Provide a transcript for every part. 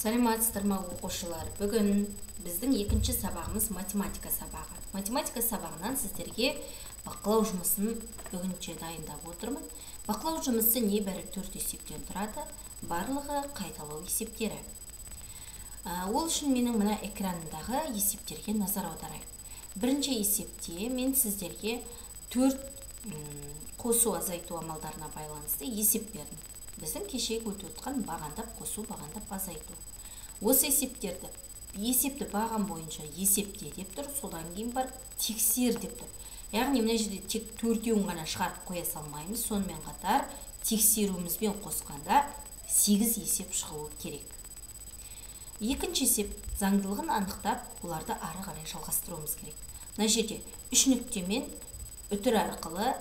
Саламатсыздар ма, оқушылар? Бүгін біздің екінші сабағымыз математика сабағы. Математика сабағынан сіздерге бақылау жұмысын бүгінше дайындап отырмын. Бақылау жұмысы небәрі 4 есептен тұрады, барлығы қайталау есептері. Ол үшін менің мына экранымдағы есептерге назар аударайық. Бірінші есепте мен сіздерге 4 қосу азайту амалдарына байланысты есеп бердім. Біздің кешегі өтіп отқан бағандап қосу, бағандап азайту. Осы есептерді, есепті баған бойынша есепте деп тұр, содан кейін барып тексер деп тұр. Яғни мына жерде тек төртеуін ғана шығарып қоя салмаймыз, сонымен қатар тексеруімізбен қосқанда 8 есеп шығуы керек. Екінші есеп заңдылығын анықтап, оларды ары қарай жалғастыруымыз керек. Мына жерде 3 нүктемен үтір арқылы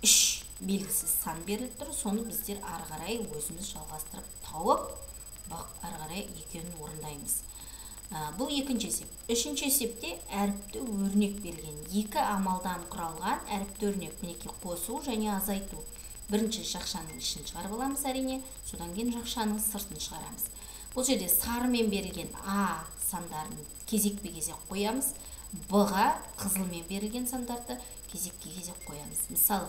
3 белгісіз сан беріліп тұр, соны біздер ары қарай өзіміз жалғастырып тауып, ары қарай екеуін орындаймыз. Бұл екінші есеп. Үшінші есепте әріпті өрнек берілген. Екі амалдан құралған әріпті өрнек, мінекей қосу және азайту. Бірінші жақшаның ішін шығарып аламыз әрине, содан кейін жақшаның сыртын шығарамыз. Бұл жерде сарымен берілген А сандарын кезекпе-кезек қоямыз, Б-ға қызылмен берілген сандарды кезекпе-кезек қоямыз. Мысалы,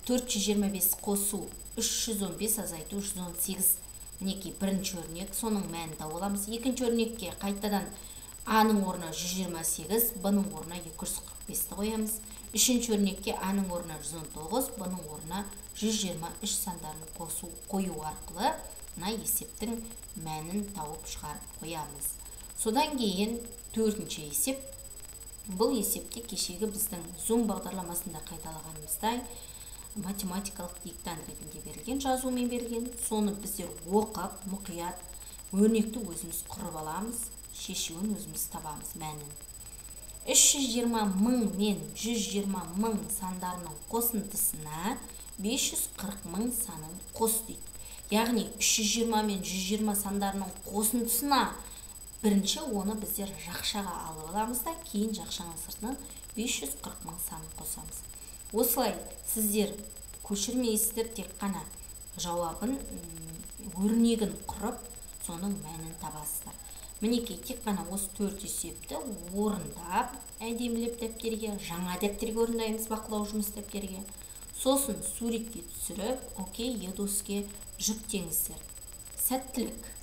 425 қосу 315 азайту 118. Мінекей бірінші өрнек, соның мәнін тауып аламыз. Екінші өрнекке қайтадан А-ның орнына 128, Б-ның орнына 245-ті қоямыз. Үшінші өрнекке А-ның орнына 119, Б-ның орнына 123 сандарын қосу қою арқылы мына есептің мәнін тауып шығарып қоямыз. Содан кейін төртінші есеп. Бұл есепте кешегі біздің Zoom бағдарламасында қайталағанымыздай математикалық диктант ретінде берілген, жазумен берілген. Соны біздер оқып, мұқият өрнекті өзіміз құрып аламыз, шешуін өзіміз табамыз мәнін. 320 мың мен 120 мың сандарының қосындысына 540 мың санын қос дейді. Яғни 320 мен 120 сандарының қосындысына бірінші оны біздер жақшаға алып аламыз да, кейін жақшаның сыртынан 540 мың санын қосамыз. Осылай сіздер көшірмейсіздер, тек қана жауабын, өрнегін құрып, соның мәнін табасыздар. Мінекей тек қана осы 4 есепті орындап, әдемілеп дәптерге, жаңа дәптерге орындаймыз, бақылау жұмыс дәптерге. Сосын суретке түсіріп, окей, едоске жүктеңіздер. Сәттілік!